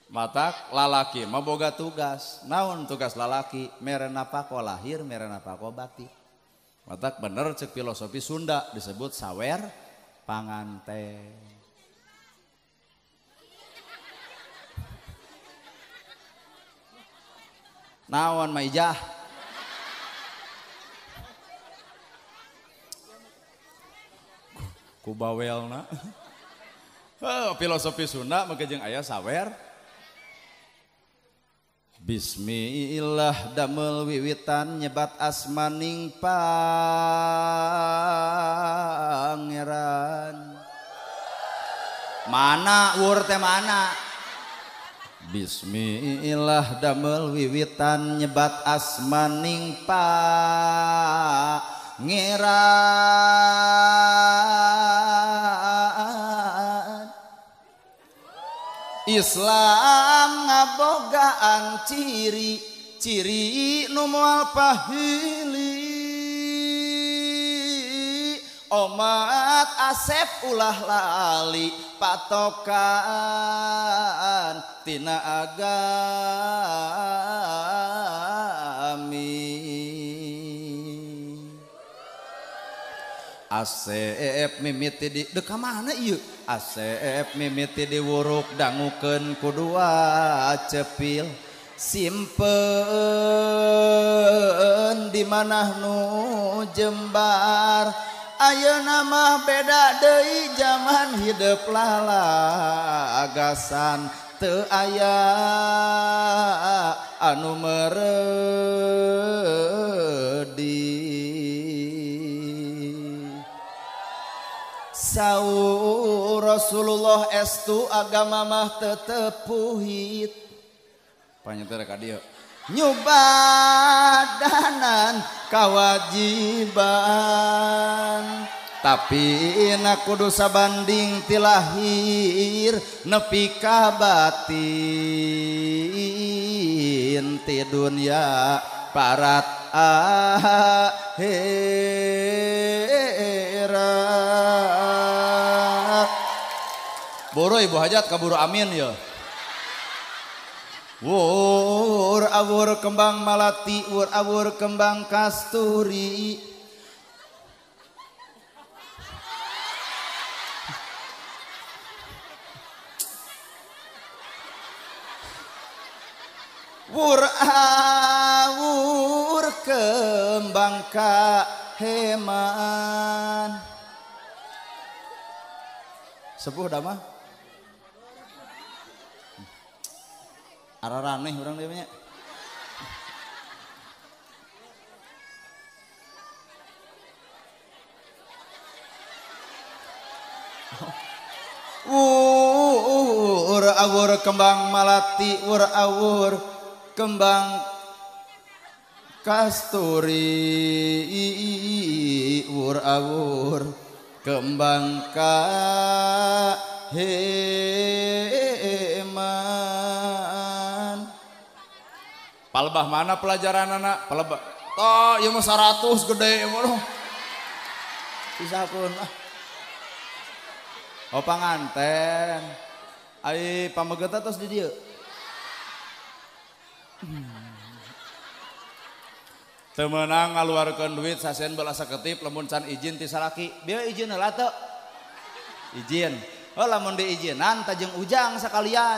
Matak lalaki mah boga tugas. Naon tugas lalaki? Mere napako lahir, mere napako batin. Matak bener cek filosofi Sunda disebut sawer panganten. Naon maijah? Ku bawelna. Filosofi Sunda maka jeung aya sawer. Bismillah damel wiwitan nyebat asmaning pangeran. Mana wur teh mana? Bismillah damel wiwitan nyebat asmaning pangeran. Islam ngabogaan ciri ciri nu moal pahili. Omat asep ulah lali patokan tina agami. Asep mimiti di deka mana ieu? Asep mimiti diwuruk dangukeun ku dua cepil. Simpen di manah nu jembar. Ayeuna mah beda deui zaman hidup lalagasan teu aya anu meredi. Saur Rasulullah estu agama mah teu tepuhit. Panyetir ka dieu. Nyubadanan kewajiban tapi na kudu sabanding ti lahir nepi ka batin ti dunya parat akhirat. Boro ibu hajat kaburu amin ya. Wur awur kembang malati, wur awur kembang kasturi. Wur awur kembang kaheman. Sepuh dah mah. Araraneh urang deui nya. Wur awur kembang malati, wur awur kembang kasturi, wur awur kembang kaheman. Palebah mana pelajaran anak? Palebah. Toh, ieu mah 100 gede mah. Pisahkeun ah. Oh panganten. Ai pamegetan tos di dieu. Teu meunang ngaluarkeun duit sasen belas saketip lamun can izin ti salaki. Bieu izin heula teu? Izin. Oh lamun diizinan tajeng ujang sakalian.